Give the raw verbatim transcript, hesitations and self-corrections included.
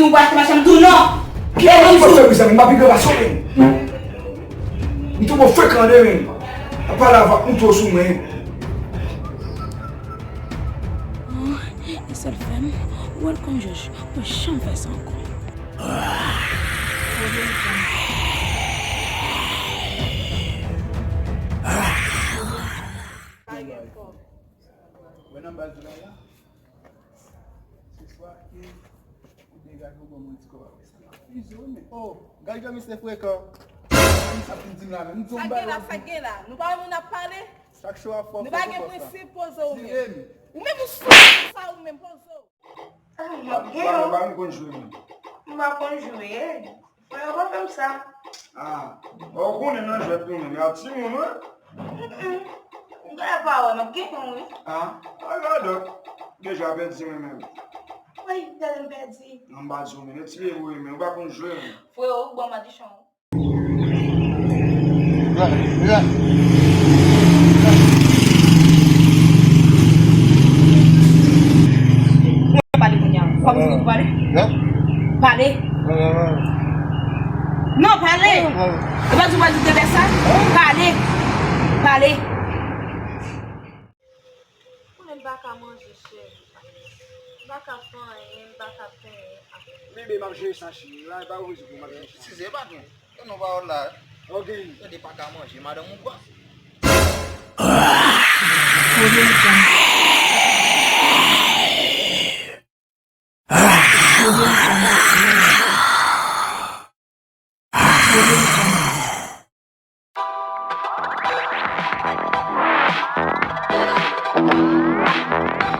Ou pa te machan m di w non. Ki bagay ou fè, mezanmi? M pa pi gran pase w menm. M twò frekan de menm. Ap pale avè w, m twò sou mwen. Oh, e sèl fè m wè l konn jòj, mwen janm fè sa ankò. Wè nan baz la la. Se swa ke ou degaje ou ban mwen ti kòb avè sa. Fizo, men, oh, gade jan misye frekan. Sa misye ap vin di m la menm. M di w m bay la. Sa gen la, sa gen la. Nou pa wè moun ap pale? Chak show a fò. Nou pa gen prensip, poze w menm. Ou menm ou sou sa ou menm, poze w. Ah, m ap gen yon. Ba m konn jwe menm. M pa konn jwe. Frè, ou pa fè m sa. Ah, ou konnen nan jwèt nou menm, y a timoun, wi. Mm-mm. M ta pa wè, m ap gen yon, wi. Ah, a gadòk. Deja pèdi mwen menm. Woy, gade m pèdi. Non, m pa di w menm, e ti deboure menm, ou pa konn jwe menm. Frè, ou bon madichon. Mwen pale kounye a. Kòm si ou pale? Pale. Non, pale. E pa di w pral di de bèf sa? Pale. Pale. Konnen m pa ka manje, chè. M pa ka fè anyen, m pa ka fè anyen. Bebe, m ap jere sa, cheri. La, e pa ou bezwen pou m ap jere sa. Eskize, patwon. Tande yon pawòl la. Ok. Tande pa ka manje, madanm ou pran.